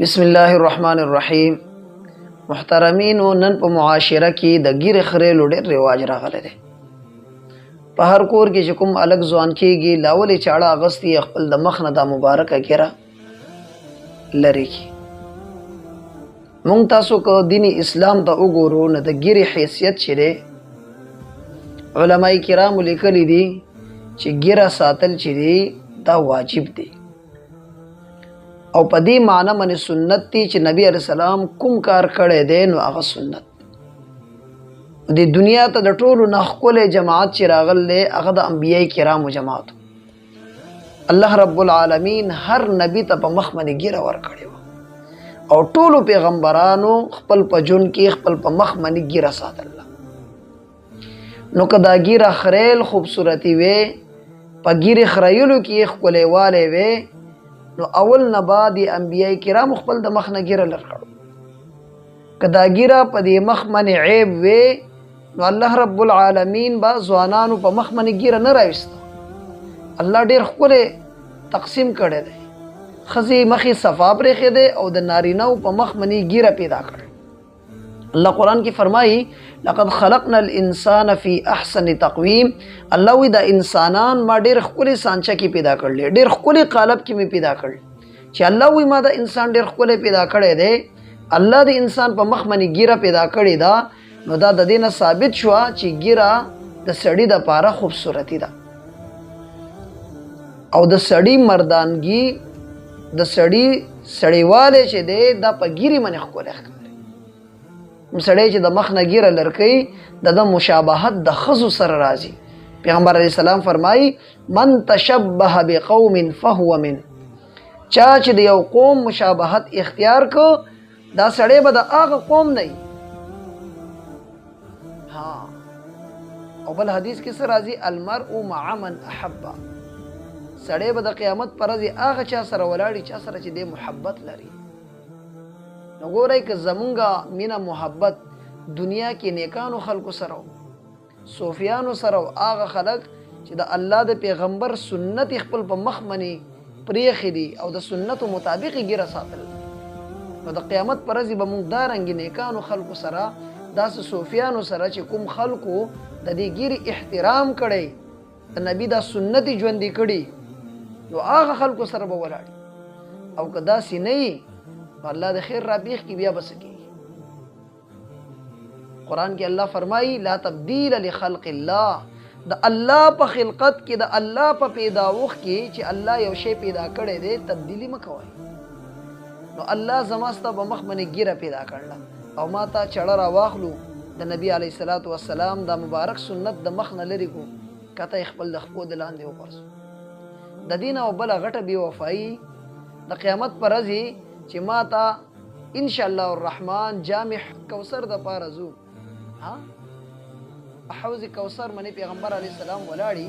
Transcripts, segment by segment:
بسم الله الرحمن الرحیم. محترمینو، نن په معاشره کې د ږیرې خریلو ډېر رواج راغلی دی. په هر کور کې چې کوم هلک ځوان کېږي، لاولې چاړه اغوستي، خپل د مخ نه دا مبارکه ږیره لرې کړي. مونږ تاسو که دین اسلام ته وګورو نو د ږیرې حیثیت چې دی، علماء کرامو لیکلي دي چې ږیره ساتل چې دی دا واجب دی، او په دې معنی باندې سنت دی چې نبی علیه السلام کوم کار کړی دی نو هغه سنت د دنیا ته د ټولو نه ښکلی جماعت چې راغلی هغه د انبیاء کرامو جماعت. الله رب العالمین هر نبی ته په مخ باندې ږیره ورکړې وه او ټولو پیغمبرانو خپل په ژوند کې خپل په مخ باندې ږیره ساتله. نو که دا ږیره خریل خوبصورتي وي، په ږیرې خریلو کې یې ښکلیوالی وی، نو اول نه بعد یې انبیاء کرامو خپل د مخ نه ږیره لر کړو. که دا ږیره په دې مخ باندې عیب وی نو الله رب العالمین به ځوانانو په مخ باندې ږیره نه راویسته. الله ډېر ښکلی تقسیم کړی دی، ښځې مخې صفا پرېښی دی او د نارینه په مخ باندې ږیره پیدا کړې. الله قرآن کې فرمایي لقد خلقنا الانسان فی احسن تقویم. الله وی دا انسانان ما ډېر ښکلې سانچه کې پیدا کړل، ډېر ښکلې قالب کې مې پیدا کړل. چې الله وی ما دا انسان ډېر ښکلی پیدا کړی دی، الله د انسان په مخ باندې ږیره پیدا کړې ده، نو دا د دې نه ثابت شوه چې ږیره د سړي دپاره خوبصورتي ده، او د سړي مردانګي، د سړي سړیوالی چې دی دا په ږیرې باندې ښکلی ښکاري. سړی چې د مخ نه ږیره لرکوي د ده مشابهت د ښځو سره راځي. پیغمبر علیه السلام فرمایي من تشبه بقوم فهو من، چا چې د یو قوم مشابهت اختیار کو دا سړی به د هغه قوم نه وي. ها، او بل حدیث کې څه راځي؟ المرء مع من احب، سړی به د قیامت پر ورځ هغه چا سره ولاړي چا سره چې دی محبت لري. نو ګورئ که زمونږه مینه محبت دنیا کې نیکانو خلکو سره و، صوفیانو سره و، هغه خلک چې د الله د پیغمبر سنت خپل په مخ باندې پرېښي دي او د سنتو مطابق یې ږیره ساتل، نو د قیامت پر ورځې به موږ دا رنګې نیکانو خلکو سره، داسې صوفیانو سره چې کوم خلکو د دې ږیرې احترام کړی، د نبی دا سنت یې ژوندي کړي، نو هغه خلکو سره به ولاړ. او که داسې نه وي نو الله د خیر راپېښ کړي، بیا به څه کېږي؟ قرآن کې الله فرمایي لا تبدیل لخلق الله، د الله په خلقت کې، د الله په پیداوښت کې چې الله یو شی پیدا کړی دی تبدیلي مه کوئ. نو الله زما ستا په مخ باندې ږیره پیدا کړله او ما ته چړه راواخلو، د نبی علیه الصلاة والسلام دا مبارک سنت د مخ نه لرې کړو، کته یې خپل د خپو د لاندې وغورځو. د دې نه بله غټه بې وفایي د قیامت پر ورځې چې ما ته انشاءالله الرحمن جامع کوثر د پاره ځو، ها حوض کوثر منی پیغمبر علیه السلام ولاړي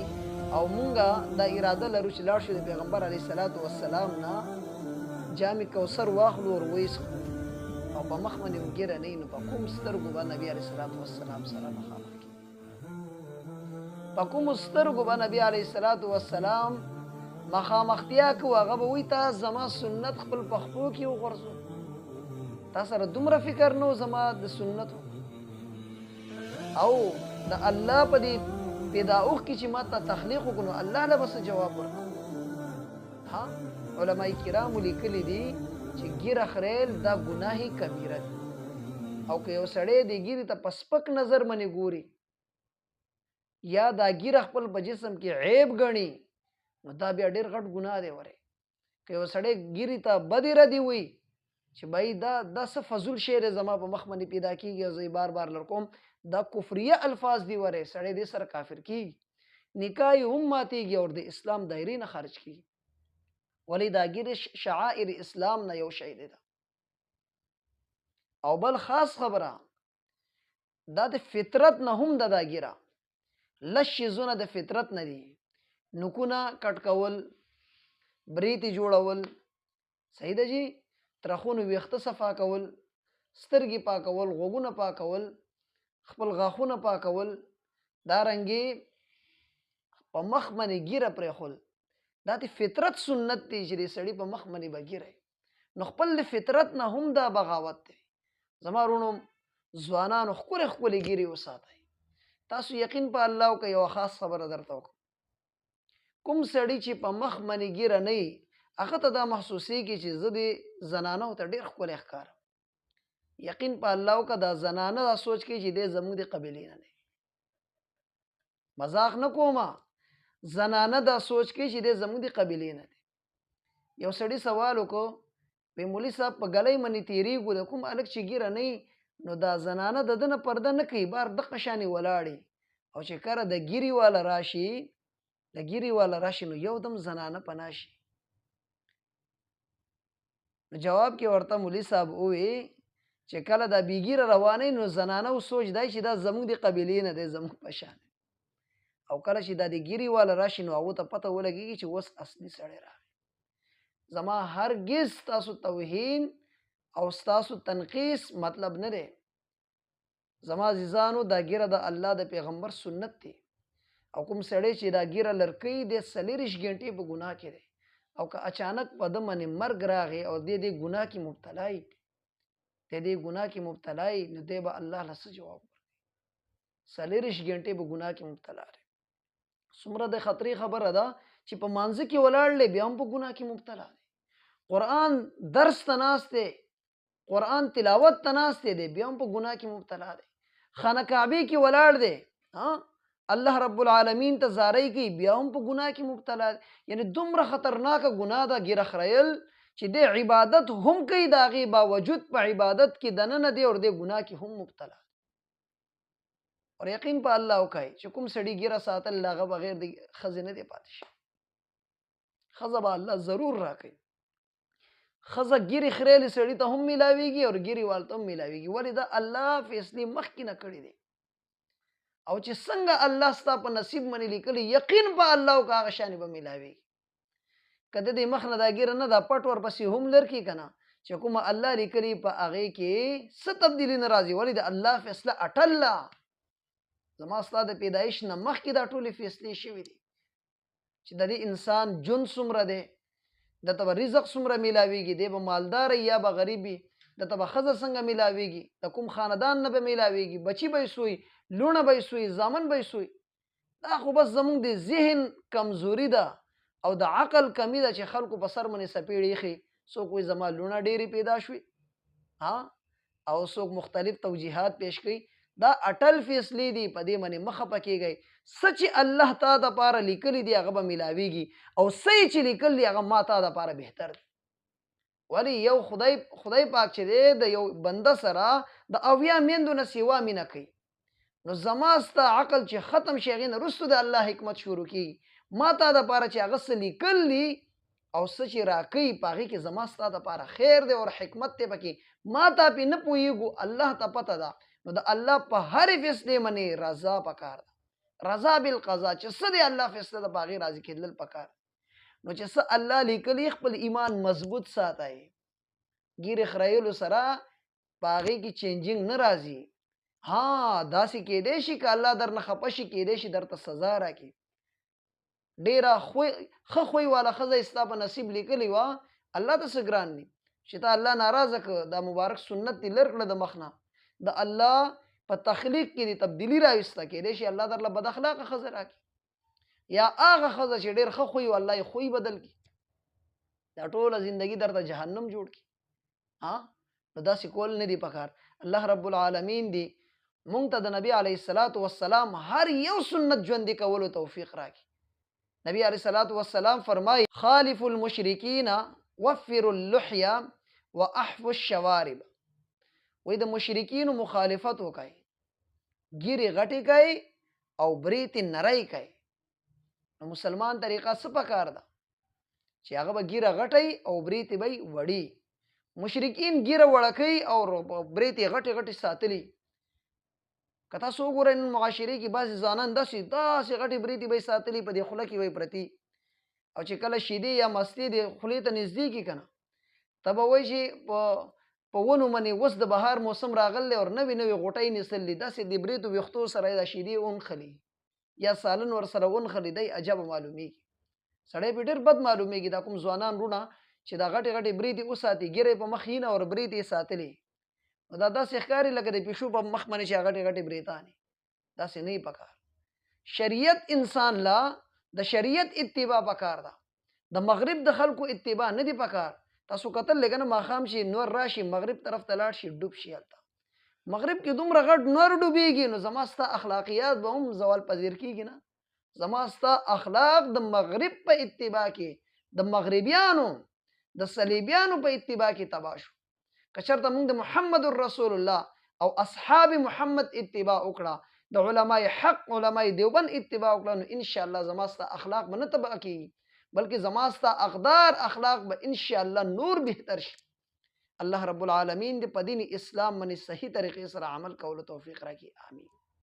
او مونږه دا اراده لرو چې لاړ شو د پیغمبر علیه الصلاة والسلام نه جامع کوثر واخلو اور ویسکو، او په مخ باندې مو ږیره نه وي، نو په کوم سترګو به نبی علیه الصلاة والسلام سره مخامخ کېږي؟ په کومو سترګو به نبی علیه الصلاة والسلام مخامختیا کوو؟ هغه به وایي تا زما سنت خپل په خپو کې وغورځو، تا سره دومره فکر نه و زما د سنتو، او د الله په دې پیداوښت کې چې ما ته تخلیق وکړو نو الله له به څه جواب ورکړو؟ ها، علماء کرامو لیکلي دي چې ږیره خریل دا ګناه کبیره دی، او که یو سړی دې ږیرې ته په سپک نظر باندې ګوري یا دا ږیره خپل په جسم کې عیب ګڼي نو دا بیا ډېر غټ ګناه دی. وری که یو سړی ږیرې ته بدې ردې وایي چې بای دا څه فضول شی دی زما په مخ باندې پیدا کېږي او زه یې بار بار لر کوم، دا کفریه الفاظ دي، وری سړی دې سره کافر کېږي، نکاح یې هم ماتېږي او د اسلام دایرې نه خارج کېږي. ولې دا ږیرې شعائر اسلام نه یو شی دی. او بل خاص خبره دا د فطرت نه هم ده، دا ږیره لس شیزونه د فطرت نه دي، نوکونه کټ کول، بریتې جوړول، صحیح ده جی، ترخونو ویښته صفا کول، سترګې پاکول، غوږونه پاکول، خپل غاښونه پاکول، دا رنګې په مخ باندې ږیره پرېښول، دا د فطرت سنت دی چې د سړي په مخ باندې به ږیره. نو خپل فطرت نه هم دا بغاوت دی. زما وروڼو ځوانانو، ښکلې ښکلې ږیرې وساتئ. تاسو یقین په الله وکړئ، یوه خاص خبره درته وکړم. کوم سړي چې په مخ باندې ږیره نه وي، هغه ته دا محسوسېږي چې زه دې زنانو ته ډېر ښکلی ښکارم. یقین په الله وکړه، دا زنانه دا سوچ کوي چې دی زموږ د قبیلې نه دی. مزاق نه کومه، زنانه دا سوچ کوي چې دی زموږ د قبیلې نه دی. یو سړي سوال وکړو، وی مولوي صاحب په ګلۍ منې تېرېږو، د کوم هلک چې ږیره نه وي نو دا زنانه د ده نه پرده نه کوي، بار دقه شانې ولاړې، او چې کله د ږیرې واله راشي، د ږیرې واله راشي نو یو دم زنانه پناه شي. نو جواب کې ورته مولوي صاحب ووی چې کله دا بې ږیره روانه نو زنانه و سوچ دی چې دا زموږ د قبیلې نه دی، زموږ په شان دی. او کله چې دا د ږیرې واله راشي نو هغو ته پته ولګېږي چې اوس اصلي سړی راغی. زما هرګز ستاسو توهین او ستاسو تنقیص مطلب نه دی. زما عزیزانو، دا ږیره د الله د پیغمبر سنت دی، او کوم سړی چې دا ږیره لرکوي دی 24 ګنټې په ګناه کې دی، او که اچانک په ده باندې مرګ راغی او دی دې ګناه کې مبتلا وي، دی دې ګناه کې مبتلا وي، نو دی به الله له څه جواب ورکړي؟ 24 ګنټې په ګناه کې مبتلا دی. څومره د خطرې خبره ده چې په مانځه کې ولاړ دی بیا هم په ګناه کې مبتلا دی، قرآن درس ته ناست دی، قرآن تلاوت ته ناست دی، بیا هم په ګناه کې مبتلا دی، خانه کعبې کې ولاړ دی، الله رب العالمین ته زارۍ کوي، بیا هم په ګناه کې مبتلا دی. یعنی دومره خطرناکه ګناه ده ږیره خریل چې دی عبادت هم کوي، د هغې باوجود په عبادت کې دننه دی او دی ګناه کې هم مبتلا دی. اور یقین په الله وکړئ چې کوم سړي ږیره ساتل له هغه بغیر د ښځې نه دی پاتې شي. ښځه به الله ضرور راکوي. ښځه ږیرې خریلې سړي ته هم میلاویږي او ږیرې والو ته هم میلاویږي. ولې؟ دا الله فیصلې مخکې نه کړې دي، او چې څنګه الله ستا په نصیب باندې لیکلي، یقین په الله وکړه هغه شانې به میلاویږي. که د دې مخ نه دا ږیره نه دا پټ ورپسې هم لرکې که نه، چې کومه الله لیکلي په هغې کې څه تبدیلي نه راځي. ولې؟ د الله فیصله اټل ده. زما ستا د پیدایش نه مخکې دا ټولې فیصلې شوې دي چې د دې انسان ژوند څومره دی، ده ته به رزق څومره میلاویږي، دی به مالدار یا به غریب وي، ده ته به ښځه څنګه میلاویږي، د کوم خاندان نه به میلاویږي، بچي به یې سوی، لوڼه به یې سوی، زامن به یې سوی. دا خو بس زموږ د ذهن کمزوري ده او د عقل کمی ده چې خلکو په سر باندې څپېړې ایښي. څوک وایي زما لوڼه ډېرې پیدا شوې، ها، او څوک مختلف توجیهات پیش کوي. دا اټل فیصلې دي، په دې باندې مه خفه کېږئ. څه چې الله تا دپاره لیکلي دي هغه به میلاویږي، او څه یې چې لیکل دي هغه ما تا دپاره بهتر دي. ولې یو خدای پاک چې دی د یو بنده سره د 70 میندو نه سیوا مینه کوي، نو زما ستا عقل چې ختم شي هغې نه وروسته د الله حکمت شروع کېږي. ما تا دپاره چې هغه څه لیکل دي او څه چې راکوي په هغې کې زما ستا دپاره خیر دی او حکمت دی پکې، ما تا پې نه پوهېږو، الله ته پته ده. نو د الله په هرې فیصلې باندې رضا پکار ده، رضا بالقضا، چې څه دی الله فیصله ده په هغې راضي کېدل پکار ده. نو چې څه الله لیکلي خپل ایمان مضبوط ساتئ، ږیرې خریلو سره په هغې کې چینجینګ نه راځي. ها، داسې کېدی شي که الله درنه خفه شي، کېدی شي درته سزا راکړي. ډېره ښه خوی واله ښځه یې ستا په نصیب لیکلې وه، الله ته څه ګران دي چې تا الله ناراضه کړه، دا مبارک سنت دې لر کړه د مخ نه، د الله په تخلیق کې دې تبدیلي راوسته، کېدی شي الله درله بد اخلاقه ښځه راکړي، یا هغه ښځه چې ډېر ښه خوی و الله یې خوی بدل کړي، دا ټوله زندگی درته جهنم جوړ کړي. ها، نو داسې کول نه دي پکار. الله رب العالمین دې مونږ ته د نبی علیه الصلاة والسلام هر یو سنت ژوندي کولو توفیق راکړي. نبی علیه الصلاة والسلام فرمایي: خالف المشرکین وفروا اللحیه واحفوا الشوارب. وایي د مشرکینو مخالفت وکړئ، ږیرې غټې کړئ او برېتې نرۍ کړئ. نو مسلمان طریقه څه پکار ده؟ چې هغه به ږیره غټه او برېتې به یې وړي. مشرکین ږیره وړه کوي او برېتې غټې غټې ساتلي. که تاسو وګورئ نن معاشرې کې بعضې ځوانان داسې داسې غټې برېتې به یې ساتلي، په دې خوله کې به یې پرتې، او چې کله شیدې یا مستې دې خولې ته نږدې کړي که نه، ته به وایي چې په ونو باندې اوس د بهار موسم راغلی او نوې نوې غوټۍ نیسلي، داسې د برېتو ویښتو سره یې دا شیدې ونښلي یا سالن ورسره ونښلي، دی عجبه معلومیږي، سړی پرې ډېر بد معلومیږي. دا کوم ځوانان وروڼه چې دا غټې غټې بریتې وساتي، ږیره یې په مخ یې نه او بریتې یې ساتلې، نو دا داسې ښکاري لکه د پیشو په مخ باندې چې غټې غټې بریتانې. داسې نه پکار. شریعت انسان لا د شریعت اتباع پکار ده، د مغرب د خلکو اتباع نه دی پکار. تاسو کتل لګنه ماښام شي نور راشي مغرب طرف ته لاړ شي ډوب شي، هلته مغرب کې دومره غټ نور ډوبېږي، نو زما ستا اخلاقیات به هم زوال پذیر کېږي نه. زما ستا اخلاق د مغرب په اتباع کې، د مغربیانو د صلیبیانو په اتباع کې تباه شو. که چېرته موږ د محمد رسول الله او اصحاب محمد اتباع وکړه، د علماء حق علماء دیوبند اتباع وکړه، نو ان شاء الله زما ستا اخلاق به نه تباه کېږي، بلکې زما ستا اقدار اخلاق به ان شاء الله نور بهتر شي. الله رب العالمین دې په دین اسلام باندې صحیح طریقې سره عمل کولو توفیق راکړي. آمین.